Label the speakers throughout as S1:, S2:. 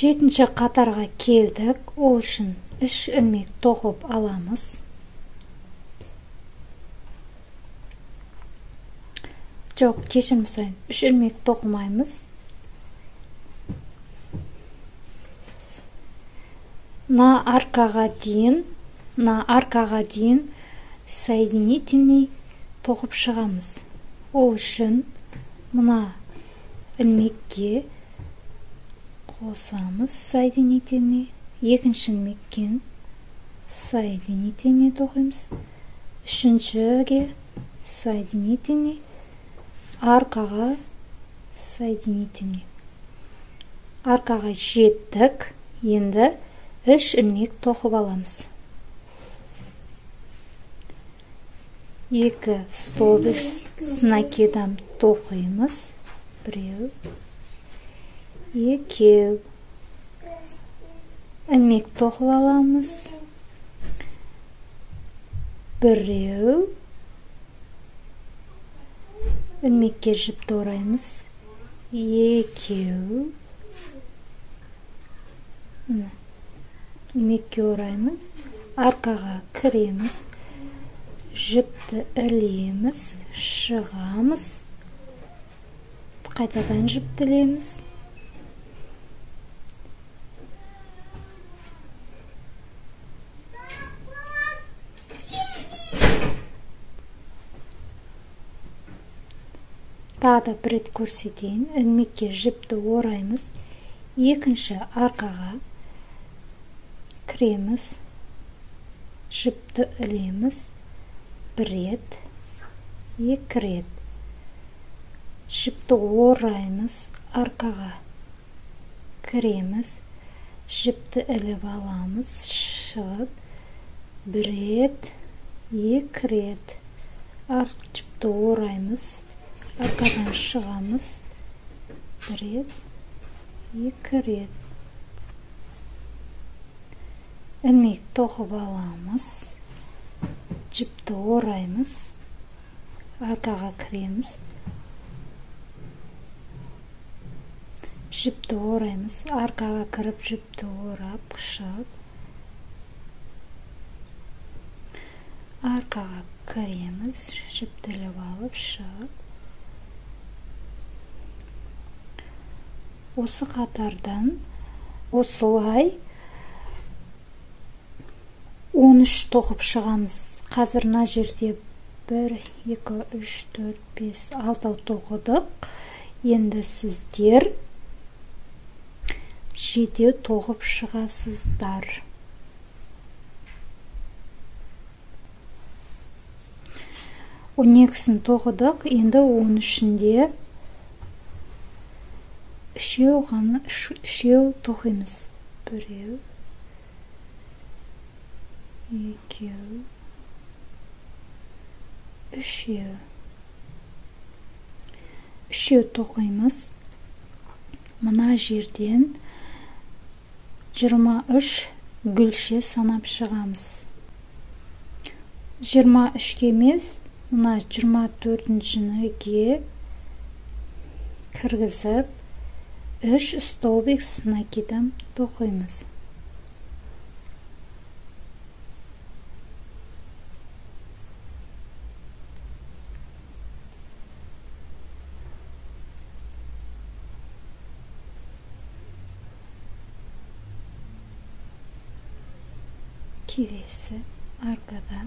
S1: Жетінші қатарға келдік. Ол үшін 3 ілмек тоқып аламыз. Жоқ, кешірім сұраймын. 3 ілмек тоқымаймыз. На аркаға дейін соединительный тоқып шығамыз. Ол үшін мына ілмекке қосамыз соединительный, екінші ілмекке соединительный тоқимыз, үшіншіге соединительный, аркаға соединительный. Аркаға жеттік. Енді 3 ілмек тоқып аламыз. 2 столбик с накидом тоқимыз. 1, 2 ілмек тоқып аламыз. 1 ілмекке жіпті ораймыз. 2 ілмекке ораймыз, аркаға кіреміз, жіпті ілеміз, шығамыз, қайтадан жіпті ілеміз. Тағы да бір рет көрсетейін. Ілмекке жіпті ораймыз, екінші аркаға кіреміз, жіпті ілеміз, 1 рет, 2 рет, жіпті ораймыз, аркаға кіреміз, жіпті іліп аламыз, шығып 1 рет, 2 рет, жіпті ораймыз, аркадан шығамыз, 1 рет, 2 рет, ілмек тоқып аламыз, жіпті ораймыз, аркаға кіреміз, жіпті ораймыз, аркаға кіріп жіпті орап шығып, аркаға кіреміз, жіпті іліп алып шығып. Осы қатардан осылай 13 тоқып шығамыз. Қазір мына жерде 1, 2, 3, 4, 5, 6 тоқыдық. Енді сіздер 7 тоқып шығасыздар. 12-сін тоқыдық. Енді 13-інде үшеу тоқимыз. 1, 2, 3. Үшеу тоқимыз. Мына жерден 23 гүлше санап шығамыз. 23-ке емес, мына 24-шіге кіргізіп 3 столбик с накидом тоқимыз. Келесі аркада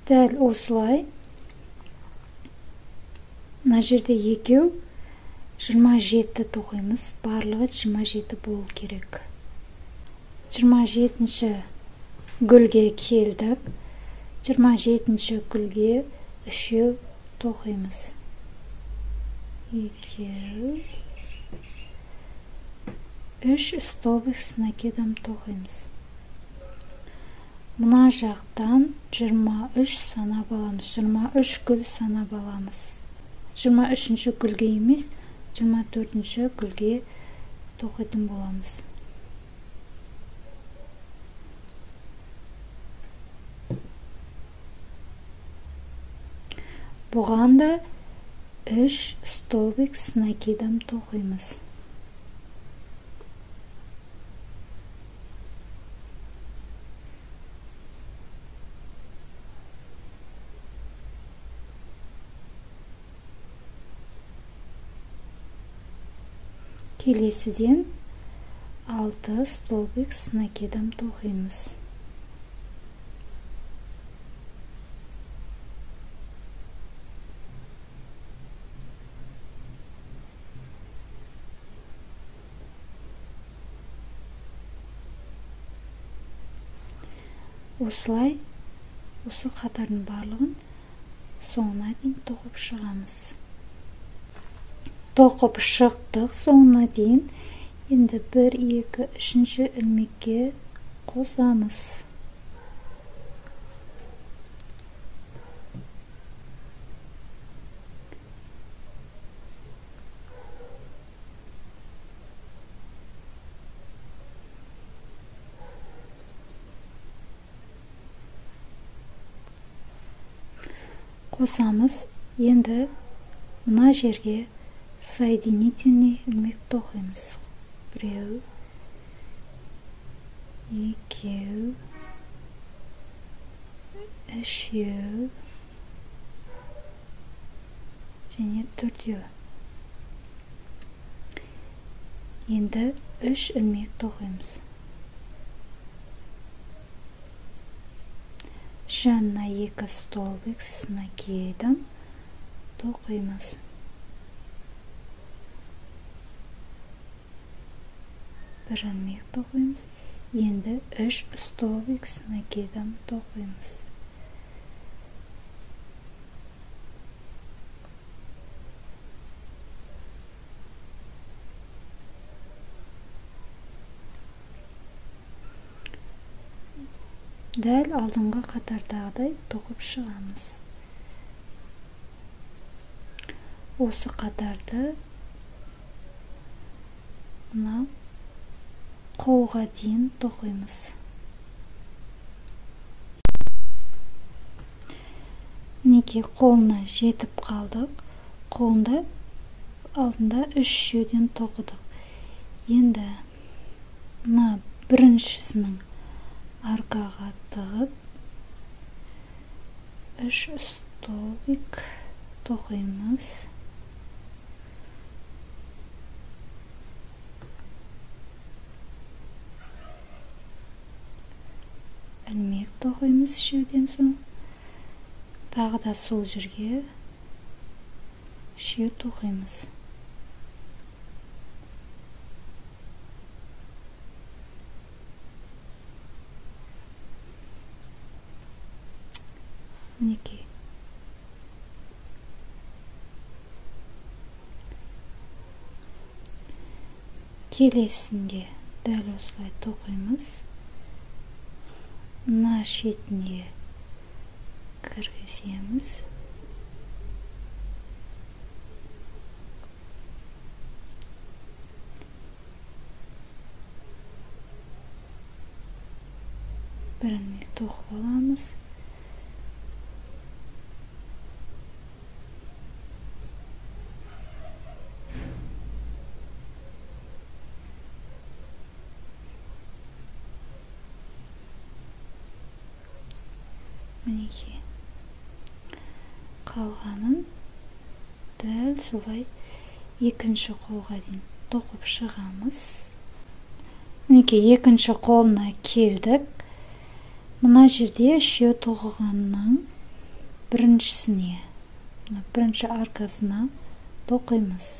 S1: дәл осылай мына жерде екеу 27 тоқимыз, барлығы 27 болу керек. 27-ші гүлге келдік. 27-ші гүлге үшеу тоқимыз. 2, 3 столбик с накидом тоқимыз. Мына жақтан 23 санап аламыз, 23 гүл санап аламыз. 23-ші гүлге емес, 24-ші гүлге тоқитын боламыз. Бұған да 3 столбик с накидом тоқимыз. Келесіден 6 столбик с накидом тоқимыз. Осылай осы қатардың барлығын соңына дейін тоқып шығамыз. Тоқып шықтық соңына дейін. Енді 1, 2, 3-ші ілмекке қосамыз. Қосамыз. Енді мына жерге соединительный ілмек тоқимыз. 1, 2, 3 және 4. Енді 3 ілмек тоқимыз. Жанына 2 столбик с накидом тоқимыз. Бір ілмек тоқимыз. Енді 3 столбик с накидом тоқимыз. Дәл алдыңғы қатардағыдай тоқып шығамыз. Осы қатарды мына қолға дейін тоқимыз. Мінекей қолына жетіп қалдық. Қолында алдында 3 шеуден тоқыдық. Енді мына біріншісінің аркаға тығып 3 столбик тоқимыз. Ілмек тоқимыз шеуден соң. Тағы да сол жерге шеу тоқимыз. Мінекей. Келесінде дәл осылай тоқимыз. Мына шетіне кіргіземіз. Бір ілмек тоқып аламыз. Мінекей қалғанын дәл солай екінші қолға дейін тоқып шығамыз. Мінекей екінші қолына келдік. Мына жерде шеу тоқығанның біріншісіне, мына бірінші аркасына тоқимыз.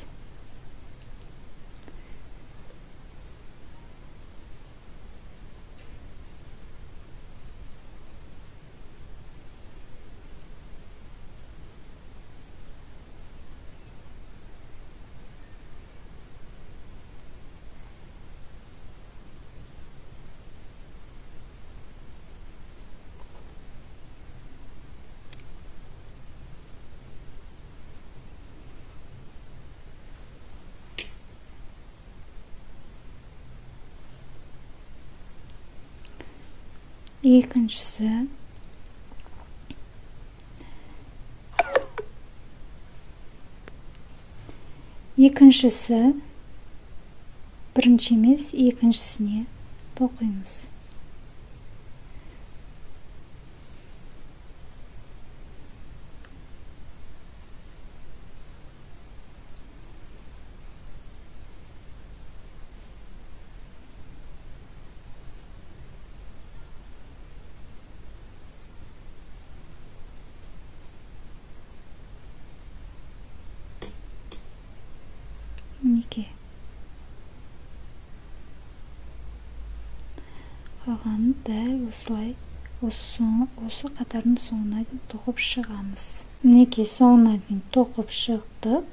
S1: Екіншісі. Екіншісі бірінші емес, екіншісіне тоқимыз. Мінекей. Қалғанын дәл осылай осы қатардың соңына дейін тоқып шығамыз. Мінекей, соңына дейін тоқып шықтық.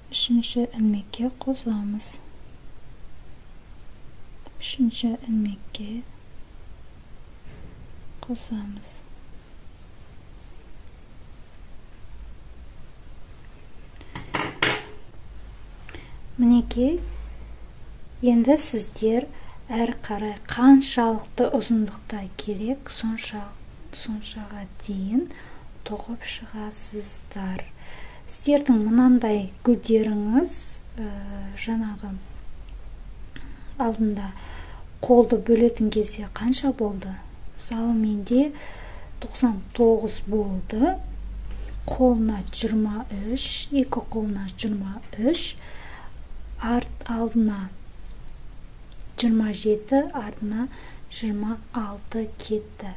S1: Үшінші ілмекке қосамыз. Үшінші ілмекке қосамыз. Мінекей, енді сіздер әрі қарай қаншалықты ұзындықта керек, соншаға дейін тоқып шығасыздар. Сіздердің мынандай гүлдеріңіз, жаңағы алдында қолды бөлетін кезде қанша болды? Мысалы, менде 99 болды. Қолына 23, екі қолына 23, алдына 27, артына 26 кетті.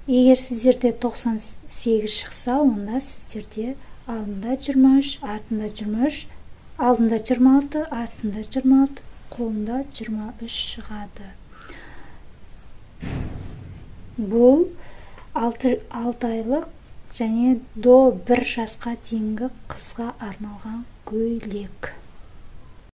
S1: Егер сіздерде 98 шықса, онда сіздерде алдында 23, артында 23, алдында 26, артында 26, қолында 23 шығады. Бұл 6 айлық және до 1 жасқа дейінгі қызға арналған көйлек.